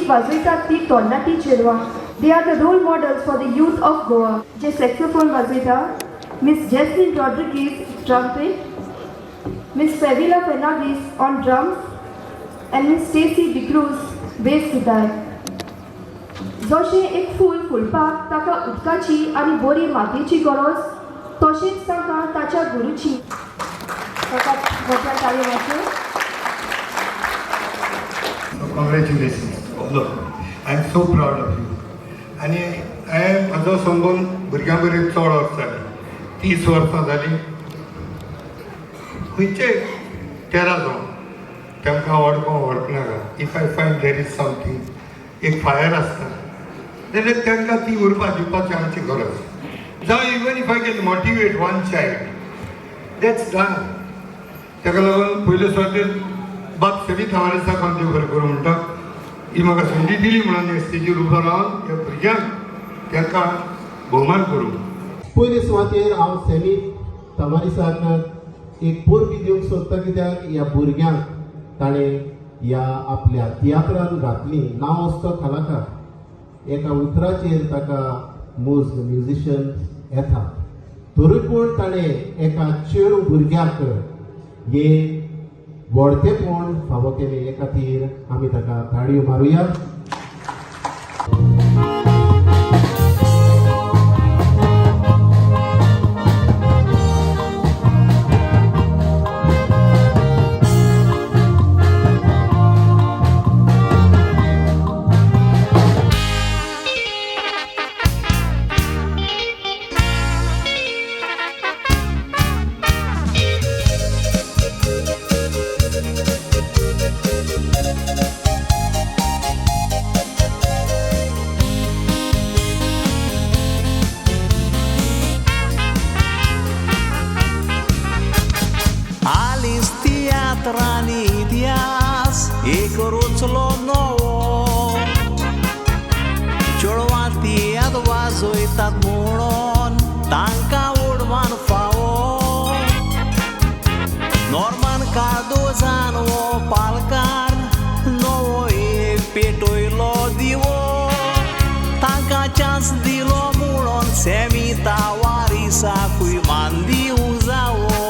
वाजयतात ती तरणाटी चेडवां. They are the role models for the youth of Goa. J saxophone वाजयता Miss Jesslyn Rodrigues trumpet, Miss Fevila Fernandes on drums and Miss Stacy D'Cruz bass guitar. जशें एक फूल फुलपाक ताका उदकाची आनी बरी मातयेची गरज, तशेंच तांकां ताच्या गुरूची. ताका मोठ्या ताळयो मारच्यो. So congratulations, all of you. I am so proud of you. आनी हांवें म्हजो संबंद भुरग्यां बरोबर चड वर्सां जालीं, 30 वर्सां जालीं. खंयचे 13 जावं, तांकां वळखूंक वळखनाका, if I find there is something, एक फायर आसता जाल्यार तांकां ती उर्बा दिवपाची आमची गरज. जावं, even if I can motivate one child, that's done. ताका लागून पयले सुवातेर बाब सॅमी तावारीसाक हांव देव बरें करूं म्हणटा, ही म्हाका संदी दिली म्हणून हे स्टेजीर उबो रावन ह्या भुरग्यांक तांकां भोवमान करूं. पयले सुवातेर हांव सॅमी तमारीसाक एक परबी दिवंक सोदता, कित्याक ह्या भुरग्यांक ताणें ह्या आपल्या तियात्रान घातली. नांव असतो कलाकार, एका उतराचेर ताका मुज म्युजिशियन येता, तरूय पूण ताणें एका चेडूं भुरग्याक हे व्हडतेपण फावो केलें. हे खातीर आमी ताका ताळयो मारुया. आलीस तियात्रांनी इतिहास एक रचलो नवो. चेडवां तियात्र वाजयतात म्हणून तांकां उडवान फावो. नॉर्मन कार्दोजान हो पालकार नवो एक पेटयलो दिवो. तांकां चान्स दिलो म्हणून सॅमी तावारिसाकूय मान दिवंक जावो.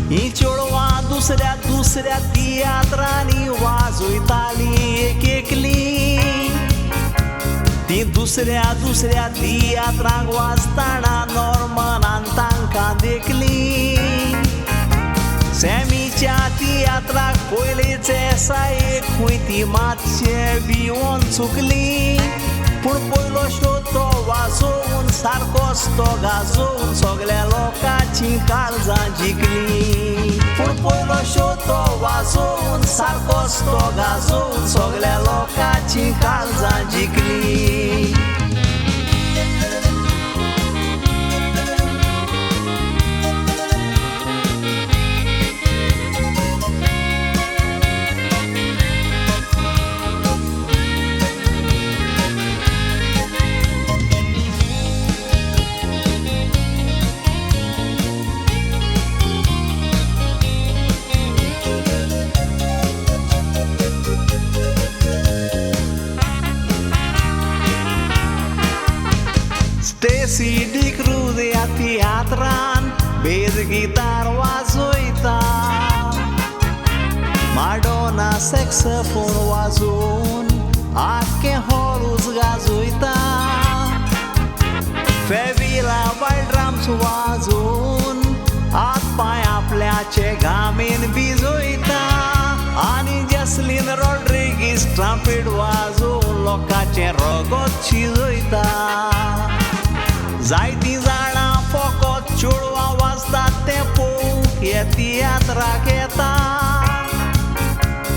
ही चेडवां दुसऱ्या दुसऱ्या तियात्रांनी वाजयताली एक एकली. ती दुसऱ्या दुसऱ्या तियात्रांक वाजताना नॉर्मनान तांकां देखली. सॅमीच्या तियात्राक पयलींच एसा एक खंय ती मातशें भिवोन चुकली, पूण पयलो शो तो वाजोवन सारकोच तो गाजोवन सगल्या लोकांची काळजां जिखली. पूण पयलो शो तो वाजोवन सारकोच तो गाजोवन सगल्या लोकांची काळजां जिखली. Stacy D'Cruz ह्या तियात्रान बेज गिटार वाजयता, माडोना सॅक्सोफोन वाजोवन आख्खें हॉलूच गाजयता. फेविला बाय ड्रम्स वाजोवन हात पांय आपल्याचे घामेन भिजयता आनी जॅसलीन रॉड्रिगीस ट्रम्पेट वाजोवन लोकांचें रगत शिजयता. जायतीं जाणां फकत चेडवां वाजतात तें पळोवंक हे तियात्राक येता.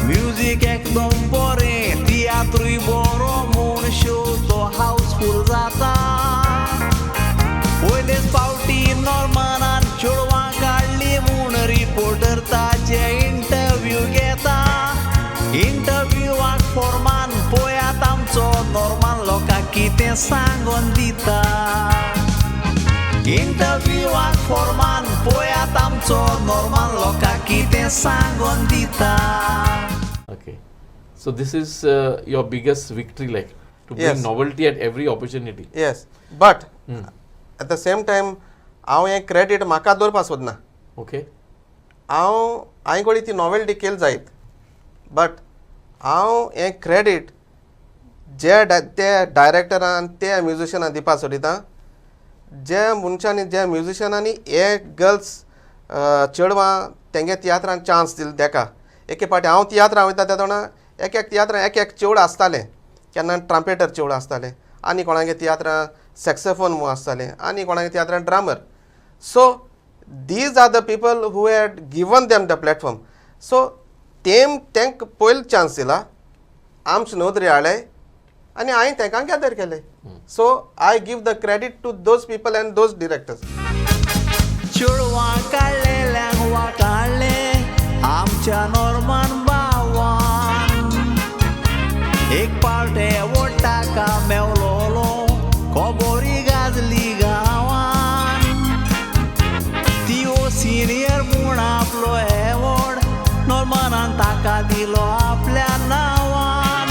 म्युजीक एकदम बरें, तियात्रूय बरो म्हूण शो तो हावसफूल जाता. पयलेच फावटी नॉर्मनान चेडवां काडली म्हूण रिपोर्टर ताजे इंटरव्यू घेता. इंटरव्यूआक फॉर्मान पळयात आमचो नॉर्मन लोकांक कितें सांगोन दिता. इंटरव्यूआक फॉर्मान पळयात आमचो नॉर्मन लोकांक कितें सांगोन दिता. Okay, So this is your biggest victory, like to bring Yes. Novelty at every opportunity. Yes, but at the same time हांव हें क्रेडीट म्हाका दवरपा सोदना. ओके. हांव हांवें घोडी ती नॉवेल्टी केली जायत, बट हांव हें क्रेडीट जे ते डायरेक्टरान, ते म्युजिशनान दिवपा सोदिता, जे मनशांनी, जे म्युजिशनांनी हे गर्ल्स चेडवां तेंगे तियात्रान चान्स दिल तेका. एके फावटी हांव तियात्रां वयता तेदोना एक एक तियात्रां एक एक चेडूं आसतालें, केन्ना ट्रांपेटर चेडूं आसतालें, आनी कोणागे तियात्रां सॅक्सोफोन म्हूण आसतालें, आनी कोणागे तियात्रां drummer. So these are the people who had given them the platform. So तेम तेंक पयलो चान्स दिला, आमचे नदरे हाडले आनी हांवें तेंकां गॅदर केले. So I give the credit to those people and those directors. चेडवां काडलेल्यांक वा काडले आमच्या नॉर्मान बावान, एक पावट एवोर्ड ताका मेवलोलो, खबरी गाजली गांवान. ती ओ सिनियर म्हूण आपलो एवोर्ड नॉर्मनान ताका दिलो आपल्या नांवान.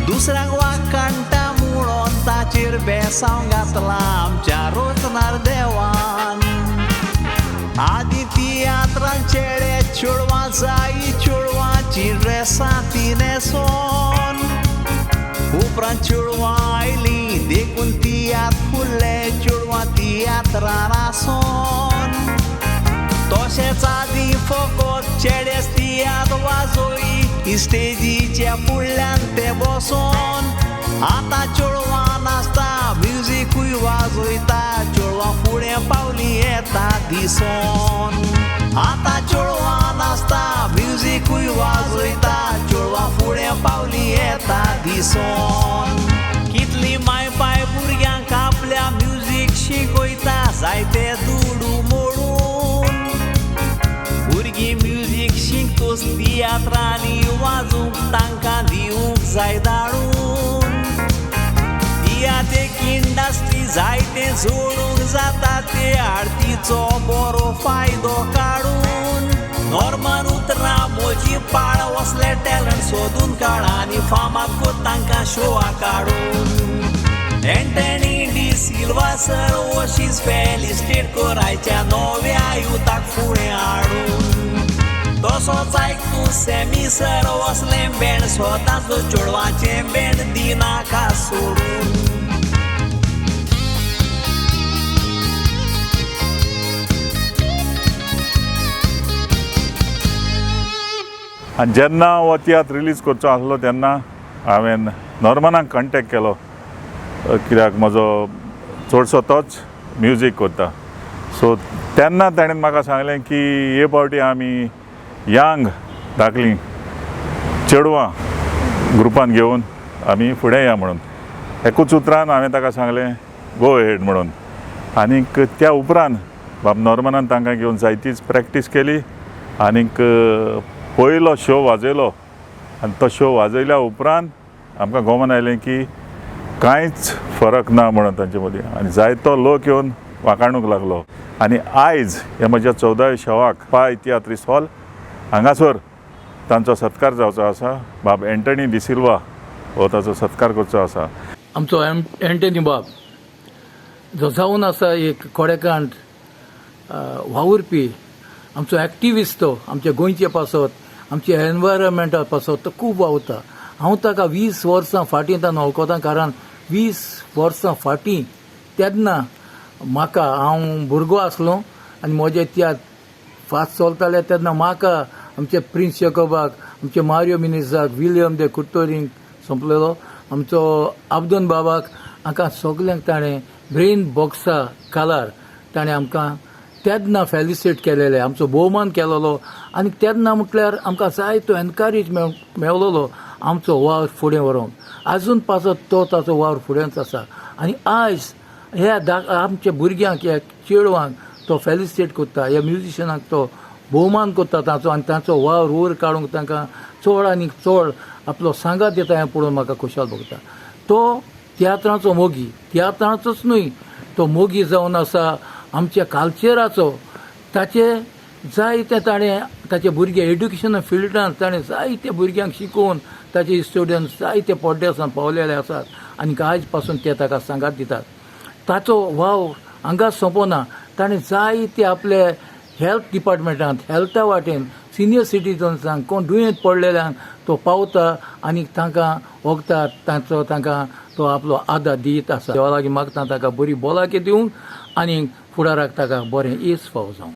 दुसऱ्यांक वाकाणटा म्हणून ताचेर बेसांव घातला आमच्या रोचणार देवान. आदी तियात्रान चेडे चेडवां जायी, चेडवांची ड्रेसां ती न्हेसोन. उपरांत चेडवां आयलीं देखून तियात्र फुल्ले, चेडवां तियात्रान आसोन. तशेंच आदीं फकत चेडेच तियात्र वाजोयी, स्टेजीच्या फुडल्यान ते बसोन. आतां चेडवां नाचता, म्युजिकूय वाजयता, चेडवां फुडें पावली येता दिसोन. आतां चेडवां नाचता, म्युजिकूय वाजयता, चेडवां फुडें पावली येता दिसोन. कितली माय पाय भुरग्यांक आपल्या म्युजीक शिकयता, जायते दुडू मोडून. भुरगीं म्युजीक शिकतूच तियात्रांनी वाजूंक तांकां दिवंक जाय धाडून. तियात्र एक इंडस्ट्री जायते जोडूंक जाता ते आरतीचो बरो फायदो काडून. नॉर्मन उतरां म्हजी पाळ वसले टॅलंट सोदून काड आनी फामाद कोत तांकां शोआ काडून. एंटनी डिसिल्वा सर ओशीच फेलिस्टेट कोरायच्या नव्या युथाक फुडें हाडून. तसोच आयक तूं सॅमी सर वसलें बँड स्वताचो चेडवाचें बँड दिनाका सोडून. आनी जेन्ना हो तियात्र रिलीज करचो आसलो तेन्ना हांवें नॉर्मनाक कॉन्टेक्ट केलो, कित्याक म्हजो चडसो तोच म्युजीक करता. सो तेन्ना ताणें म्हाका सांगलें की हे फावटी आमी यांग धाकलीं चेडवां ग्रुपान घेवन आमी फुडें या म्हणून. एकूच उतरान हांवें ताका सांगलें गो हेड म्हणून. आनीक त्या उपरांत बाब नॉर्मनान तांकां घेवन जायतीच प्रॅक्टीस केली आनीक पयलो शो वाजयलो. आनी तो शो वाजयल्या उपरांत आमकां गोमन आयलें की कांयच फरक ना म्हणून तांचे मदीं, आनी जायतो लोक येवन वाखाणूंक लागलो. आनी आयज हे म्हज्या 14व्या शोवाक पाय तियात्रिस हॉल हांगासर तांचो सत्कार जावचो आसा. बाब एंटनी डिसिल्वा हो ताचो सत्कार करचो आसा. आमचो एंटनी बाब जो जावन आसा एक कोडेकांत वावुरपी, आमचो एक्टिविस्ट, तो आमच्या गोंयचे पासत, आमच्या एनवायरमेंटा पासत तो खूब वावुरता. हांव ताका 20 वर्सां फाटीं ताका वळखता, कारण 20 वर्सां फाटीं तेन्ना म्हाका हांव भुरगो आसलो आनी म्हजे तियात्र फास्ट चलताले तेन्ना म्हाका आमचे प्रिन्स जेकोबाक, आमचे मारियो मिनिसाक, विलियम दे कुर्तोरींक सोंपलेलो, आमचो आब्दोन बाबाक, हांकां सगल्यांक ताणें ब्रेन बॉक्सा कालार ताणें आमकां तेन्ना फेलिसिट केलेले, आमचो भोवमान केलेलो. आनी तेन्ना म्हटल्यार आमकां जायतो एनकरेज मेवलेलो आमचो वावर फुडें व्हरूंक. आजून पासत तो ताचो वावर फुडेंच आसा. आनी आयज ह्या आमच्या भुरग्यांक, ह्या चेडवांक तो फेलिसिटेट करता, ह्या म्युजिशनाक तो भोवमान करता ताचो, आनी ताचो वावर वयर काडूंक तांकां चड आनी चड आपलो सांगात दिता हें पळोवन म्हाका खुशाल भोगता. तो तियात्राचो मोगी, तियात्राचोच न्हय, तो मोगी जावन आसा आमच्या कल्चराचो. ताचे जायते ताणें ताचे भुरगे एड्युकेशन फिल्डान ताणें जायते भुरग्यांक शिकोवन ताचे स्टुडंट्स जायते पड्ड्यासान पावलेले आसात आनी आयज पासून ते ताका सांगात दितात. ताचो वावर हांगा सोंपोना. ताणें जायते आपले हेल्थ डिपार्टमेंटांत हेल्था वाटेन सिनियर सिटीजन्सांक कोण दुयेंत पडलेल्यांक तो पावता आनी तांकां वखदां तांचो तांकां तो आपलो आदार दीत आसा. देवा लागीं मागता ताका बरी भलायकी दिवंक आनी फुडाराक ताका बरें येस फावो जावं.